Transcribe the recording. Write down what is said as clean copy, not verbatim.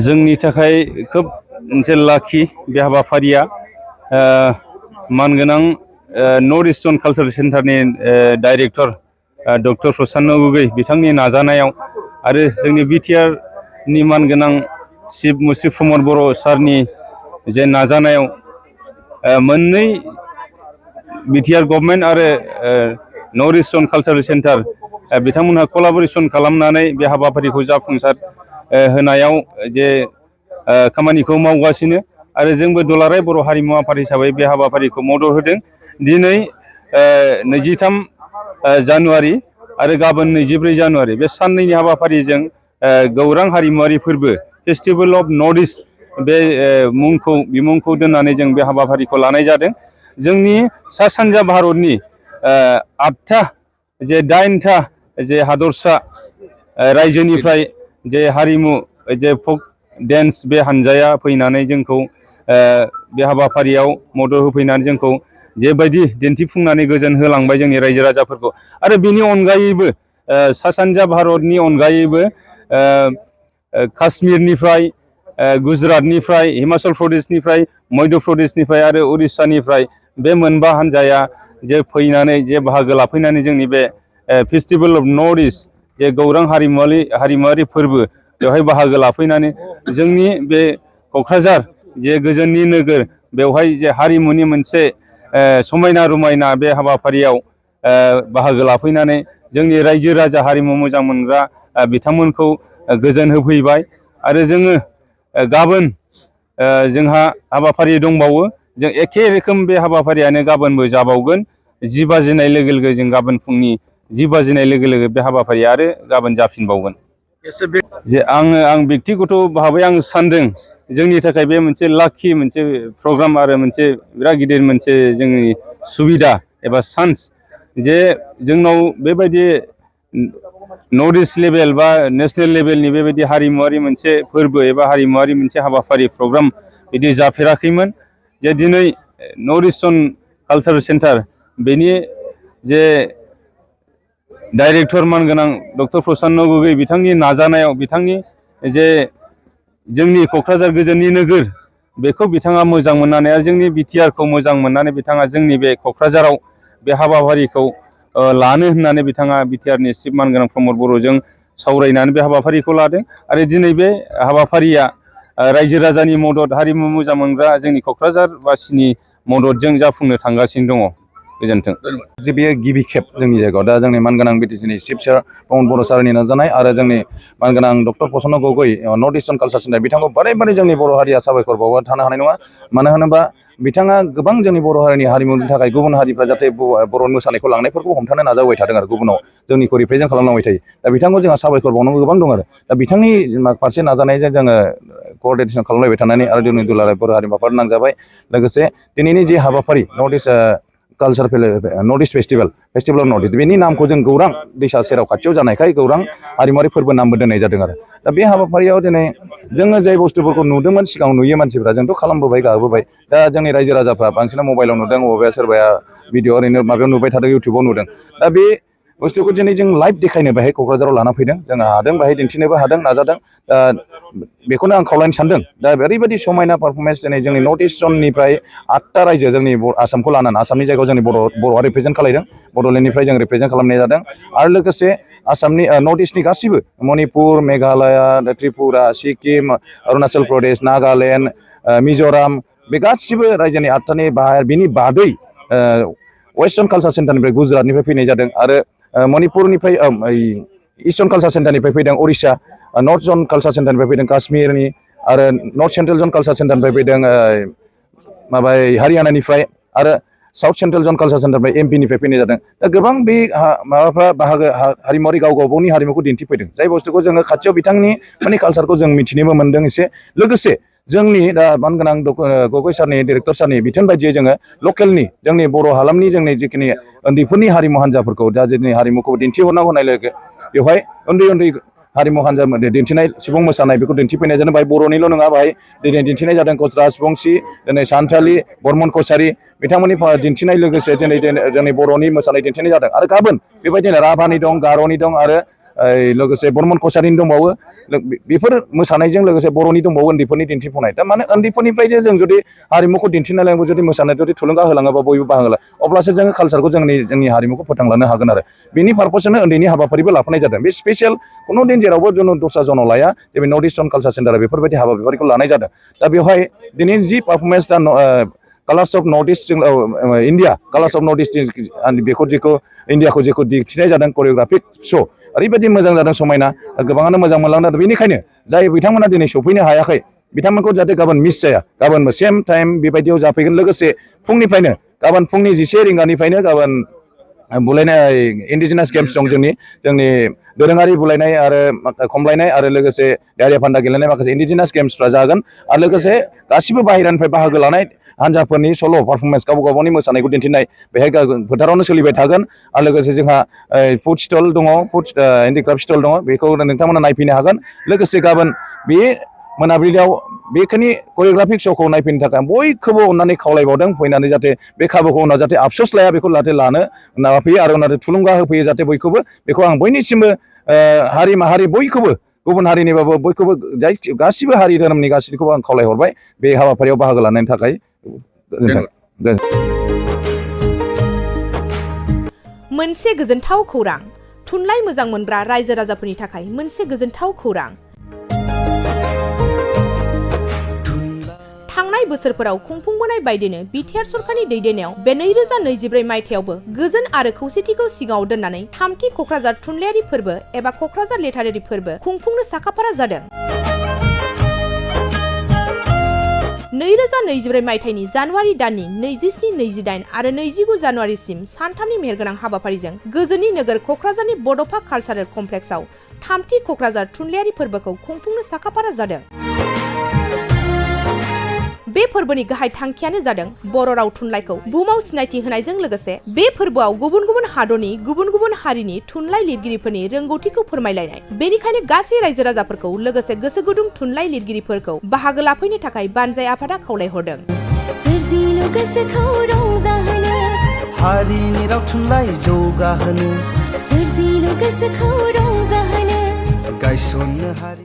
जोंनि थाखाय खोब मोनसे लाखि बे हाबाफारिया मानगोनां नर्थ इस्टार्न कालचारेल सेन्टारनि डाइरेक्टर डक्टर प्रसन्न गगৈ बिथांनि नाजानायाव आरो जोंनि बिटिआरनि मानगोनां चिफ मुस्रि प्रमद बर' सारनि जे नाजानायाव मोननै बिटिआर गभर्नमेन्ट आरो नर्थ इस्टार्न कालचारेल सेन्टार बिथांमोनहा कलाबरेसन खालामनानै बे हाबाफारिखौ जाफुंसार होनायाव जे खामानिखौ मावगासिनो आरो जोंबो दुलाराय बर' हारिमु आफाद हिसाबै बे हाबाफारिखौ मदद होदों। दिनै 23 जानुवारि आरो गाबोन 24 जानुवारि बे साननैनि हाबाफारिजों गौरां हारिमुवारि फोरबो फेस्टिभेल अफ नर्थ इस्ट बे बिमुंखौ दोननानै जों बे हाबाफारिखौ लानाय जादों। जोंनि सा सानजा भारतनि 8था जे 8था जे हादरसा रायजोनिफ्राय जे हारिमु जे फक डेन्स बे हानजाया फैनानै जोंखौ बे हाबाफारियाव मदद होफैनानै जोंखौ जेबायदि दिन्थिफुंनानै गोजोन होलांबाय जोंनि रायजो राजाफोरखौ आरो बेनि अनगायैबो सा सानजा भारतनि अनगायैबो काश्मीरनिफ्राय गुजरातनिफ्राय हिमाचल प्रदेशनिफ्राय मध्य प्रदेशनिफ्राय आरो उरिष्यानिफ्राय बे मोनबा हानजाया जे फैनानै जे बाहागो लाफैनानै जोंनि बे फेस्टिभेल अफ नर्थ इस्ट जे गौरां हारिमुवारि फोरबो बेवहाय बाहागो लाफैनानै जोंनि बे क'क्राझार जे गोजोननि नोगोर बेवहाय जे हारिमुनि मोनसे समायना रमायना बे हाबाफारियाव बाहागो लाफैनानै जोंनि रायजो राजा हारिमु मोजां मोनग्रा बिथांमोनखौ गोजोन होफैबाय आरो जोङो गाबोन जोंहा हाबाफारि दंबावो जों एखे रोखोम बे हाबाफारियानो गाबोनबो जाबावगोन 10 बाजिनाय लोगो लोगो जों गाबोन फुंनि 10 बाजिनाय लोगो लोगो बे हाबाफारिया आरो गाबोन जाफिनबावगोन। जे आं व्यक्तिगत भाबै आं सानदों जोंनि थाखाय बे मोनसे लाखि मोनसे प्रग्राम आरो मोनसे बिराद गिदिर मोनसे जोंनि सुबिदा एबा चान्स जे जोंनाव बेबायदि नर्थ इस्ट लेभेल बा नेसनेल लेभेलनि बेबायदि हारिमुवारि मोनसे फोरबो एबा हारिमुवारि मोनसे हाबाफारि प्रग्राम बिदि जाफेराखैमोन। जे दिनै नर्थ इस्टार्न कालचारेल सेन्टार बेनि जे डाइरेक्टर मानगोनां डक्टर प्रसन्न गगৈ बिथांनि नाजानायाव बिथांनि जे जोंनि क'क्राझार गोजोननि नोगोर बेखौ बिथाङा मोजां मोननानै आरो जोंनि बिटिआरखौ मोजां मोननानै बिथाङा जोंनि बे क'क्राझाराव बे हाबाफारिखौ लानो होननानै बिथाङा बिटिआरनि चिफ मानगोनां प्रमद बर'जों सावरायनानै बे हाबाफारिखौ लादों आरो दिनै बे हाबाफारिया रायजो राजानि मदद हारिमु मोजां मोनग्रा जोंनि क'क्राझारबासिनि मददजों जाफुंनो थांगासिनो दङ। गोजोन्थों। जे बेयो गिबि खेब जोंनि जायगायाव दा जोंनि मानगोनां बिटिसिनि चिफ सार प्रमद बर' सारनि नाजानाय आरो जोंनि मानगोनां डक्टर प्रसन्न Gogoi north eastern culture centre बिथांखौ बारे बारे जोंनि बर' हारिया साबायखर बावना थानो हानाय नङा। मानो होनोबा बिथाङा गोबां जोंनि बर' हारिनि हारिमुनि थाखाय गुबुन हारिफ्रा जाहाथे बर' मोसानायखौ लांनायफोरखौ हमथानो नाजाबाय थादों आरो गुबुनाव जोंनिखौ रिप्रेजेन्ट खालामलांबाय थायो। दा बिथांखौ जोंहा साबायखर बावनांगौ गोबां दं आरो दा बिथांनि फारसे नाजानायजों जोङो क'अर्डिनेसन खालामलायबाय थानानै आरो जोंनि दुलाराय बर' हारिमु आफाद नांजाबाय। लोगोसे दिनैनि जे हाबाफारि north east culture north east festival of north east बेनि नामखौ जों गौरां दैसा सेराव खाथियाव जानायखाय गौरां हारिमुवारि फोरबो नामबो दोननाय जादों आरो दा बे हाबाफारियाव दिनै जोङो जाय बुस्थुफोरखौ नुदोंमोन सिगाङाव नुयो मानसिफ्रा जोंथ' खालामबोबाय गाबोबाय दा जोंनि रायजो राजाफ्रा बांसिन मबाइलाव नुदों बबेबा सोरबाया भिडिअ ओरैनो माबायाव नुबाय थादों इउटुबाव नुदों। दा बे बुस्थुखौ दिनै जों लाइभ देखायनो बेहाय क'क्राझाराव लाना फैदों जोंहा हादों बाहाय दिन्थिनोबो हादों नाजादों। दा बेखौनो आं खावलायनो सानदों दा ओरैबायदि समायना पारफरमेन्स दिनै जोंनि नर्थ इस्ट जननिफ्राय 8था रायजो जोंनि आसामखौ लानानै आसामनि जायगायाव जोंनि बर'आ रिप्रेजेन्ट खालायदों बड'लेण्डनिफ्राय जों रिप्रेजेन्ट खालामनाय जादों आरो लोगोसे आसामनि नर्थ इस्टनि गासिबो मणिपुर मेघालया त्रिपुरा सिक्किम अरुणाचल प्रदेश नागालेण्ड मिज'राम बे गासिबो रायजोनि 8थानि बिनि बादै वेस्टार्न कालचार सेन्टारनिफ्राय गुजरातनिफ्राय फैनाय जादों आरो मणिपुरनिफ्राय इस्टार्न कालचार सेन्टारनिफ्राय फैदों उरिष्या नर्थ जन कालचार सेन्टारनिफ्राय फैदों काश्मीरनि आरो नर्थ सेन्ट्रेल जन कालचार सेन्टारनिफ्राय फैदों माबा हारियानानिफ्राय आरो साउथ सेन्ट्रेल जन कालचार सेन्टारनिफ्राय एमपिनिफ्राय फैनाय जादों। दा गोबां बे माबाफ्रा बाहागो हारिमुवारि गाव गावनि हारिमुखौ दिन्थिफैदों जाय बुस्थुखौ जोङो खाथियाव बिथांनि माने कालचारखौ जों मिथिनोबो मोन्दों एसे लोगोसे जोंनि दा मानगोनां गगৈ सारनि डिरेक्टर सारनि बिथोन बायदियै जोङो लकेलनि जोंनि बर' हालामनि जोंनि जिखिनि उन्दैफोरनि हारिमु हान्जाफोरखौ दा जोंनि हारिमुखौ दिन्थिहरनांगौ होननाय लोगो बेवहाय उन्दै उन्दै हारिमु हान्जा दिन्थिनाय सुबुं मोसानाय बेखौ दिन्थिफैनाय जादों बाहाय बर'निल' नङा बाहाय दिनै दिन्थिनाय जादों कचराज बंसि दिनै सानथालि बर्मन कसारि बिथांमोननि दिन्थिनाय लोगोसे दिनै जोंनि बर'नि मोसानाय दिन्थिनाय जादों आरो गाबोन बेबायदिनो राभानि दं गार'नि दं आरो लोगोसे बर्मन कसारिनि दंबावो बेफोर मोसानायजों लोगोसे बर'नि दंबावो उन्दैफोरनि दिन्थिफुंनाय दा माने उन्दैफोरनिफ्राय जे जों जुदि हारिमुखौ दिन्थिनानै जुदि मोसानाय जुदि थुलुंगा होलाङोबा बयबो बाहागो लायो अब्लासो जोङो कालसारखौ जोंनि हारिमुखौ फोथांलांनो हागोन आरो बेनि पारपसजोंनो उन्दैनि हाबाफारिबो लाफानाय जादों बे स्पेसियेल खुनु दिन जेरावबो दस्रा जनाव लाया जे बे नर्थ इस्टार्न कालसार सेन्टारा बेफोरबायदि हाबाफारिखौ लानाय जादों दा बेवहाय दिनै जि पारफरमेन्स दा colours of north east India colours of north east बेखौ जेखौ इन्डियाखौ जेखौ दिन्थिनाय जादों करिय'ग्राफिक श' ओरैबायदि मोजां जादों समायना गोबाङानो मोजां मोनलांदों बेनिखायनो जाय बिथांमोना दिनै सफैनो हायाखै बिथांमोनखौ जाहाथे गाबोन मिस जाया गाबोन सेम टाइम बेबायदियाव जाफैगोन लोगोसे फुंनिफ्रायनो गाबोन फुंनि 11 रिंगानिफ्रायनो गाबोन बुलायनाय इन्डिजिनास गेम्स दं जोंनि दोरोङारि बुलायनाय आरो खमलायनाय आरो लोगोसे दारिया फान्दा गेलेनाय माखासे इन्डिजिनास गेम्सफ्रा जागोन आरो लोगोसे गासिबो बाहेरानिफ्राय बाहागो लानाय हान्जाफोरनि सल' पारफरमेन्स गावनि मोसानायखौ दिन्थिनाय बेहाय फोथारावनो सोलिबाय थागोन आरो लोगोसे जोंहा फुड स्टल दङ हेन्डिक्राफ्ट स्टल दङ बेखौ नोंथांमोना नायफैनो हागोन लोगोसे गाबोन बे मोनाबिलियाव बेखिनि करिय'ग्राफिक श'खौ नायफैनो थाखाय बयखौबो अननानै खावलायबावदों फैनानै जाहाथे बे खाबुखौ उनाव जाहाथे आफसोस लाया बेखौ जाहाथे लानो नाफैयो आरो उनाव थुलुंगा होफैयो जाहाथे बयखौबो बेखौ आं बयनिसिमबो हारि माहारि बयखौबो गुबुन हारिनिबाबो बयखौबो गासिबो हारि धोरोमनि गासैखौबो आं खावलायहरबाय बे हाबाफारियाव बाहागो लानायनि थाखाय मोनसे गोजोनथाव खौरां थुनलाइ मोजां मोनग्रा रायजो राजाफोरनि थाखाय मोनसे गोजोनथाव खौरां थांनाय बोसोरफोराव खुंफुंबोनाय बायदिनो बिटिआर सरकारनि दैदेननायाव बे 2024 मायथाइयावबो गोजोन आरो खौसेथिखौ सिगाङाव दोननानै थामथि क'क्राझार थुनलाइयारि फोरबो एबा क'क्राझार लिटारेरि फोरबो खुंफुंनो साखाफारा जादों 2024 मायथाइनि जानुवारि दाननि 27, 28 आरो 29 जानुवारिसिम सानथामनि मेहेरगोनां हाबाफारिजों गोजोननि नोगोर क'क्राझारनि बड'फा कालचारेल कमप्लेक्सआव थामथि क'क्राझार थुनलाइयारि फोरबोखौ खुंफुंनो साखाफारा जादों बे फोरबोनि गाहाय थांखियानो जादों बर' राव थुनलाइखौ बुहुमाव सिनायथि होनायजों लोगोसे बे फोरबोआव गुबुन गुबुन हादरनि गुबुन गुबुन हारिनि थुनलाइ लिरगिरिफोरनि रोंगौथिखौ फोरमायलायनाय बेनिखायनो गासै रायजो राजाफोरखौ लोगोसे गोसो गुदुं थुनलाइ लिरगिरिफोरखौ बाहागो लाफैनो थाखाय बानजाय आफादा खावलायहरदों सोरजिलु गोसोखौ रंजाहोनो हारिनि राव थुनलाइ जौगाहोनो सोरजिलु गोसोखौ रंजाहोनो गायसननो हारि